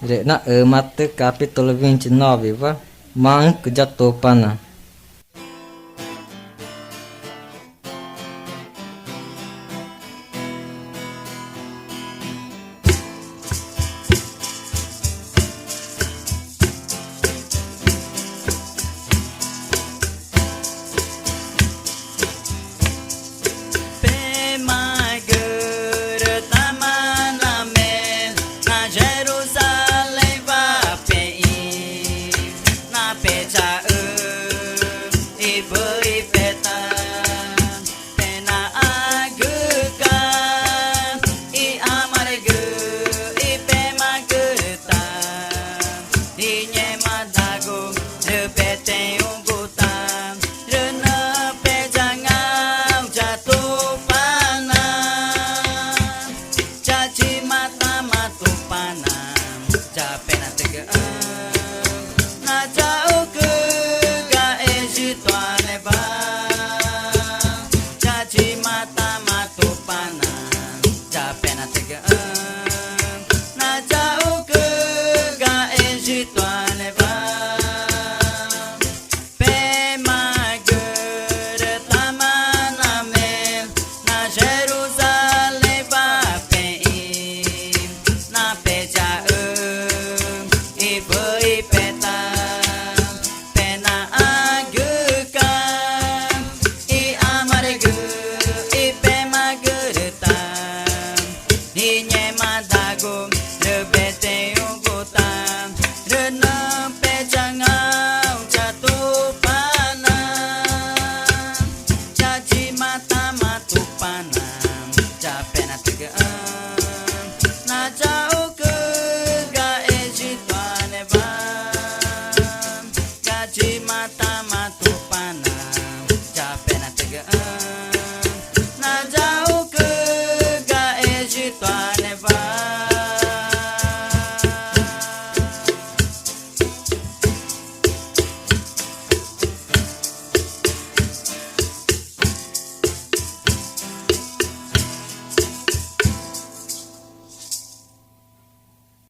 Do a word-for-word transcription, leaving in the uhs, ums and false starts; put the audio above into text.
Rü naxümatü capítulo vinte e novewa, Maxü̃cü ya Tupana. Pemagürü tama name na Jerusalẽwa pexü̃, na pechaxü i püxĩpeta, penaxãcüca i ãmãrügü i pemagürü ta i ngẽma dagu rü peteü̃gu ta, rü nüxü̃ peyangau ya Tupana, ya chima tama Tupana, ya pena tügü